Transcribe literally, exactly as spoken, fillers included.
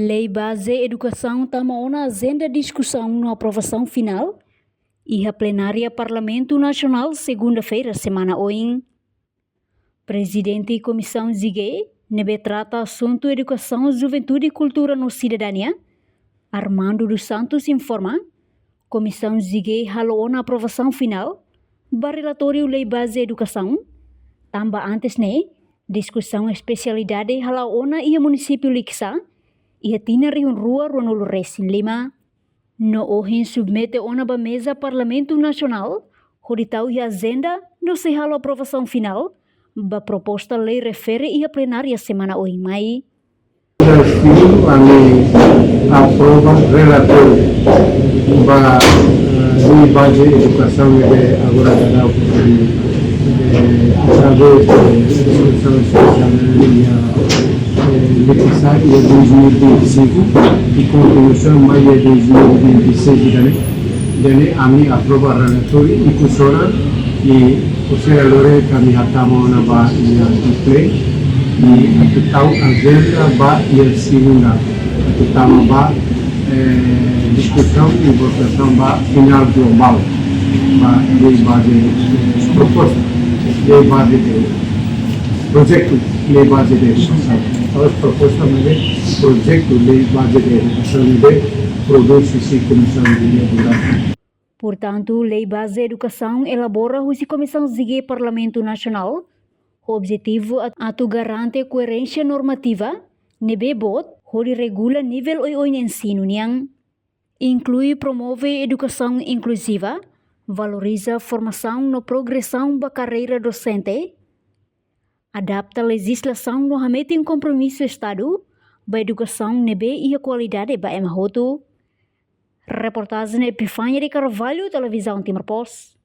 Lei Baze Edukasaun tama ona ajenda diskusaun no aprovasaun finál iha plenária Parlamentu Nasionál, segunda-feira semana oin. Prezidente Komisaun G G, ne'ebé trata asuntu edukasaun, juventude, kultura no sidadania, Armando dos Santos, informa, Komisaun G G halo ona aprovasaun finál ba relatóriu Lei Baze Edukasaun, tanba antes ne'e, diskusaun espesialidade hala'o ona iha munisípiu Likisá, iha tinan rihun rua ruanulu resin lima. No ohin submete ona ba meza Parlamentu Nasionál, hodi tau iha ajenda no sei halo aprovasaun finál ba proposta lei refere iha plenária semana oin mai. Segundu, ami aprova relatóriu ba, eh, Lei Baze Edukasaun ne'ebé agora daudaun, eh, através de diskusaun espesiál iha, eh, Likisá iha dois mil e vinte e cinco i kontinuasaun mai iha dois mil e vinte e seis, ida-ne'e, ida-ne'e ami aprova relatóriu ikus ona, i o sea, lori ami hatama ona ba iha pleno, i atu tau ajenda ba iha segunda, atu tama ba, eh, diskusaun i votasaun ba finál globál ba Lei Baze, eh, proposta, Lei Baze de, projetu Lei Baze de Edukasaun. Entaun, proposta, mas é projetu Lei Baze de Edukasaun, ne'ebé prodús husi Komisaun G G durante. Portantu, Lei Baze Edukasaun elabora husi Komisaun G G Parlamentu Nasionál, ho objetivu at-, atu garante koerénsia normativa ne'ebé boot, hodi regula nivel oioin ensinu nian. Inklui promove edukasaun inkluziva, valoriza formasaun no progresaun ba karreira dosente, adapta lejizlasaun no hametin kompromisu Estadu ba edukasaun ne'ebé iha kualidade ba ema hotu. Reportajen Epifania de Carvalho, Televizaun Timor Post.